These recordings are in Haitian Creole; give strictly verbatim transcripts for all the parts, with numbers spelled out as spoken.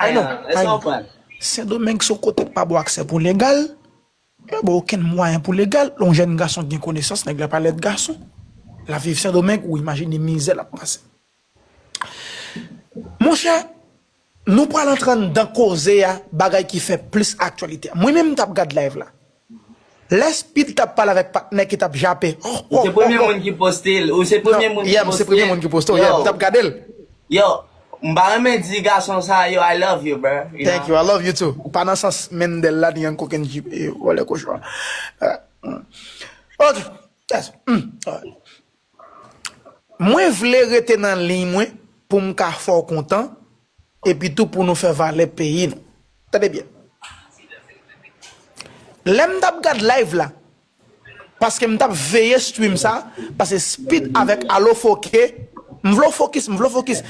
I know, I know. Sendomeng se yon kote k pa ba w aksè pou legal. Yo ba w okenn mwayen pou legal. Lè yon jèn gason gen konesans, nèg la pa lèd gason. L ap viv Sendomeng, ou imajine mizè l ap pase. Monchè, nou pral antre anndan koze a, bagay ki fè plis aktyalite a. Mwen menm, m t ap gad live la. Lè Speed t ap pale avèk patnè ki t ap jape. Oh, oh, oh, oh. Ou se premye moun ki poste l. Ou se premye moun ki poste l. Yeah, m se premye moun ki poste l. Yeah, m t ap gade l. Yo, m pa renmen di gason sa, yo, I love you, bro. Thank you, I love you too. Ou pa nan sans Mendel la, ni an kokenn jip, e, vòlè kochon. Ok. Yes. Mwen vle rete nan liy mwen pou m ka fè w kontan, epi tou pou nou fè valè peyi nou. Tande byen. Lè m t ap gad live la, paske m t ap veye stream sa, paske Speed avèk Alofoke, m vle w fokis, m vle w fokis.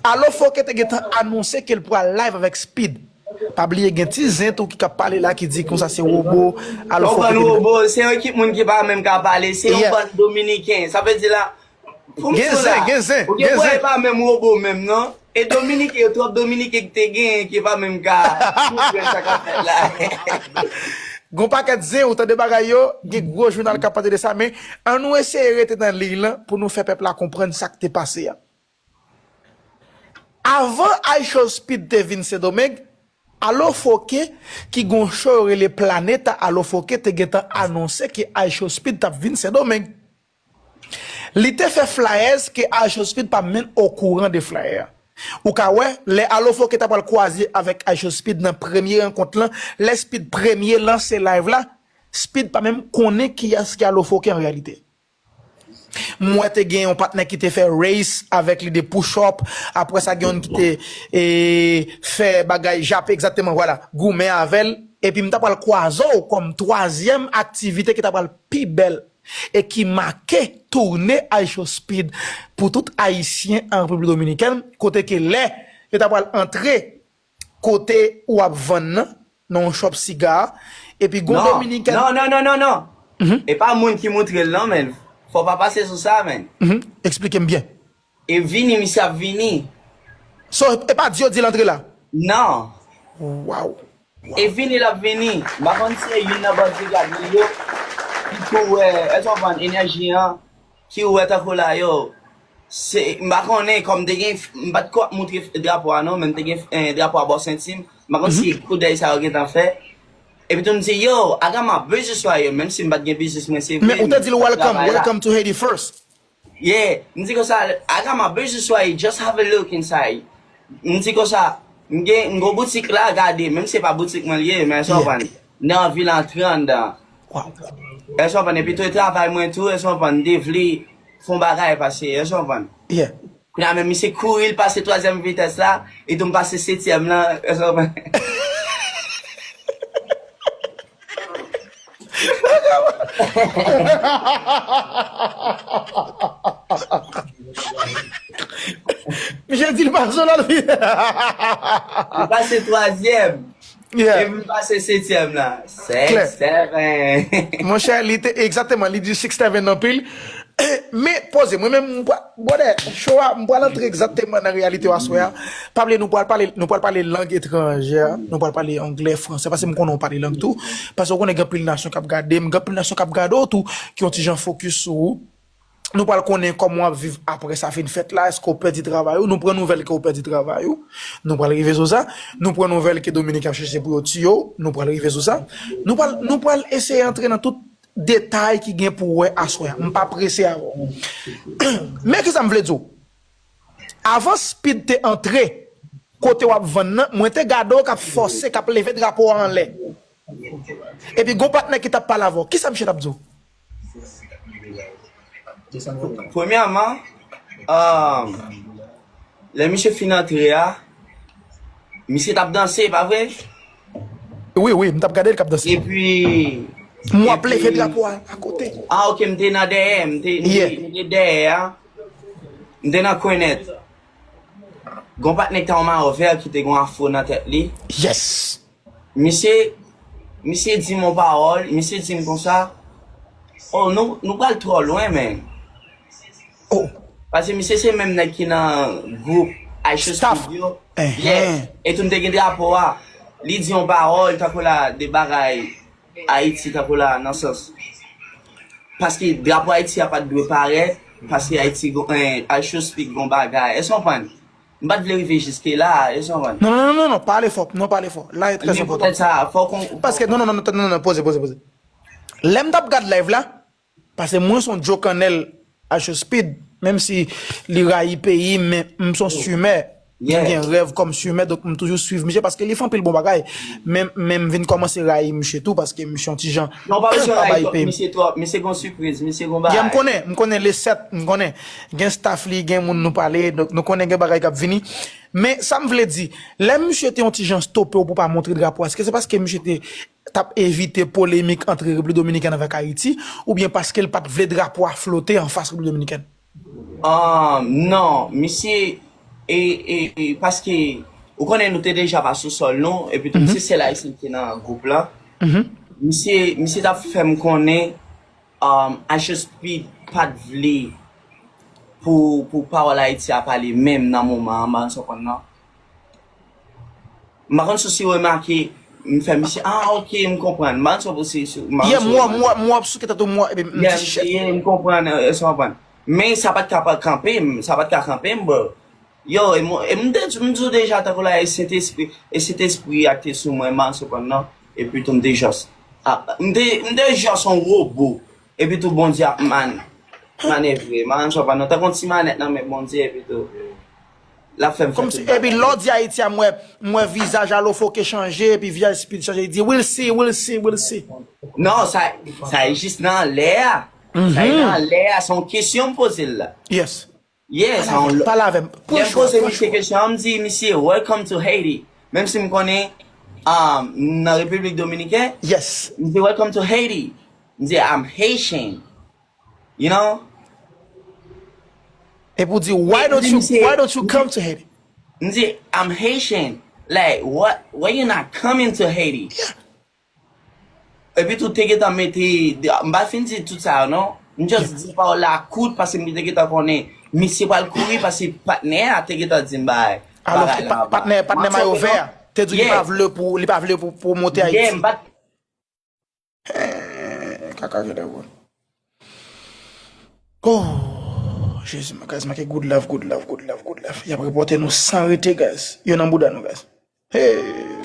Alofoke te gentan anonse ke l pral live avèk Speed. Pa bliye gen ti zen tou ki k ap pale la ki di konsa se Wobo, Alofoke. Yon bann Wobo, se yon ekip moun ki pa menm ka pale, se yon bann Dominiken. Sa vle di la, pou m di w la, gen zen, gen zen, ou gen gen zen. E pa menm Wobo menm non. E Dominiken, yo twòp Dominiken ki te genyen ki pa menm ka konprann sa k ap fèt la. Gon pakèt zen, ou tande bagay yo, gen gwo jounal k ap pale de sa, men ann nou eseye rete nan liy lan pou nou fè pèp la konprann sa k te pase a. Avan Ice Speed te vin Sendomeng, Alofoke, ki gon show yo rele Planeta Alofoke, te gentan anonse ke Ice Speed t ap vin Sendomeng. Li te fè flyers ke Ice Speed pa menm okouran de flyer. Ou ka wè, lè Alofoke ta pral kwaze avèk Ice Speed nan premye rankont lan, lè Speed premye lanse live la, Speed pa menm konnen kiyès ki Alofoke an reyalite. M wè te gen yon patnè ki te fè race avèk li de push up. Apre sa, gen youn ki te, e, fè bagay jape egzakteman, vwala, goumen avè l. Epi m ta pral kwaze w kòm twazyèm aktivite ki ta pral pi bèl e ki make toune Ice Speed pou tout Ayisyen an Repiblik Dominikèn, kote ke lè yo ta pral antre kote ou ap vann nan, nan yon shop siga, epi gon Dominikèn. Non, non, non, non, non. E pa moun ki moutre l non, men. Fò w pa pase sou sa, men. Eksplike m byen. E vini, misye ap vini. So, e pa di yo di l antre la? Non. Waw. E vini l ap vini. M pa konn si se youn nan bodyguard li yo ki tou wè, èske w konprann, enèji an, ki wè tankou la, yo. Se, m pa konnen, kòm te gen, m pa t ko ap moutre drapo a non, men m te gen, eh, drapo a bò senti m. M pa konn si koudèy sa yo gentan fè. Epi tou m di, yo, I got my business right here, menm si m pa t gen biznis mwen, se vre. Men ou te di l, "Welcome, welcome to Haiti first." Yeah, m di konsa, "I got my business right here, just have a look inside." M di konsa, "M gen, m gon boutik la, gade, menm si se pa boutik mwen l ye, men èske w konprann, m anvi l antre anndan." Èske w konprann? Epi tou, e travay mwen tou, èske w konprann, m te vle fè yon bagay pase, èske w konprann? Kounye a menm, misye kouri, l pase twazyèm vitès la, e tou m pase setyèm lan, èske w konprann? Misye di l pa sou lòt vi. Li pase twazyèm. Yeah. E m pase setyèm la. Klè. Six seven. Monchè, li te, egzakteman, li di six seven anpil. Men, poze, mwen menm, m pral, brother, show a, m pral antre egzakteman nan reyalite w aswè a. Pa bliye, nou pral pale, nou pral pale lang etranjè, nou pral pale anglè, fransè, paske m konnen w pale lang tou. Paske w konnen gen anpil nasyon k ap gade m, gen anpil nasyon k ap gade w tou, ki yon ti jan fokis sou ou. Nou pral konnen kòman w ap viv apre sa fin fèt la, èske w pèdi travay ou, nou pran nouvèl ke w pèdi travay ou, nou pral rive sou sa, nou pran nouvèl ke Dominik ap chèche pou yo tiye w, nou pral rive sou sa, nou pral, nou pral eseye antre nan tout detay ki gen pou wè aswè a. M pa prese avè w. Men kisa m vle di w? Avan Speed te antre kote w ap vann nan, mwen te gade w k ap fòse, k ap leve drapo a anlè. Epi gon patnè ki t ap pale avè w. Kisa misye t ap di w? Premyèman, um, lè misye fin antre a, misye t ap danse, pa vre? Wi, wi, m t ap gade l k ap danse. Epi, m w ap leve drapo a akote. Ah, ok, m te nan dèyè, m te, m te, yeah, m te dèyè a. M te nan kwen nèt. Gon patnè ki te yon mayo vè ki te gon afro nan tèt li. Yes. Misye, misye di m yon pawòl, misye di m konsa, "Oh, nou, nou pral twò lwen, men." Oh. Paske misye se menm nèg ki nan gwoup Aisha Speed yo. Yeah. E tou m te gen drapo a. Li di yon pawòl, tankou la, de bagay Ayiti, tankou la, nan sans. Paske drapo Ayiti a pa t dwe parèt, paske Ayiti gon, eh, Aisha Speed gon bagay. Èske w konprann? M pa t vle rive jiske la, èske w konprann? Non, non, non, non, non, pale fò, non, pale fò. La e trè enpòtan. Poutèt sa, fòk ou. Paske, non, non, non, non, non, non, poze, poze, poze. Lè m t ap gad live la, paske mwen se yon djokannèl Aisha Speed, menm si li rayi peyi, men m se yon swimè. M gen rèv kòm swimè, donk m toujou swiv misye paske li fè anpil bon bagay. Men, men m vin kòmanse rayi misye tou paske misye yon ti jan. Non, pa bezwen rayi twòp, misye twòp, misye gon sipriz, misye gon bagay. Yeah, m konnen, m konnen le sèt, m konnen. Gen staff li, gen moun nou pale, donk nou konnen gen bagay k ap vini. Men sa m vle di, lè misye te yon ti jan stope w pou pa montre drapo a, èske se paske misye te t ap evite polemik ant Repiblik Dominikèn avèk Ayiti, oubyen paske l pa t vle drapo a flote anfas Repiblik Dominikèn? Ah, non, misye, e, e, e, paske, ou konnen nou te deja pa sou sòl nou, epi tou, misye sèl ayisyen ki te nan gwoup la. Misye, misye t ap fè m konnen, um, Aisha Speed pa t vle pou, pou pawòl Ayiti a pale menm nan moman an, m pa konn si w konprann non. M pa konn si w remake, m fè misye, ah, ok, m konprann. M pa konn si w si, si, m pa konn si w remake. Yeah, m wè, m wè, m wè w ap souke tèt ou, m wè, epi m ti chèche. Yeah, m konprann, eh, èske w konprann? Men sa pa t ka pa kanpe m, sa pa t ka kanpe m, bro. Yo, e m, e m te, m di w deja, tankou la, e Sentespri, e Sentespri a te sou mwen, m pa konn si w konprann non. Epi tou, m te jòs, ah, m te, m te jòs yon wobo. Epi tou, Bondye ap man, manevre. M pa konn si w konprann non. Tankou yon ti manèt nan men Bondye, epi tou. L ap fè m fè tout bagay. Epi lè w di Ayiti a, m wè, m wè vizaj Alofoke chanje, epi vizaj Speed chanje, li di, "We'll see, we'll see, we'll see." Non, sa, sa e jis nan lè a. Sa e nan lè a, se yon kesyon m poze l la. Yes. Yes, pale avè m. Lè m poze misye kesyon an, m di, "Misye, welcome to Haiti." Menm si m konnen, um, nan Repiblik Dominikèn, yes, m di, "Welcome to Haiti." M di, "I'm Haitian." You know? Epi w di, "Why don't you, why don't you come to Haiti?" M di, "I'm Haitian. Like, what, why you not coming to Haiti?" Yeah. Epi tou te gentan mete, m pa fin di tout sa yo non. M just di pawòl la kout paske m te gentan konnen misye pral kouri paske patnè a te gentan di m bagay. Alò, patnè, patnè mayo vè a te di li pa vle pou, li pa vle pou, pou monte Ayiti. Yeah, m pa t Eh, kaka vye lè wòl. Oh, Jezi, guys, make good love, good love, good love, good love. Y ap repòte nou san rete, guys. Yo nan bouda nou, guys. Hey.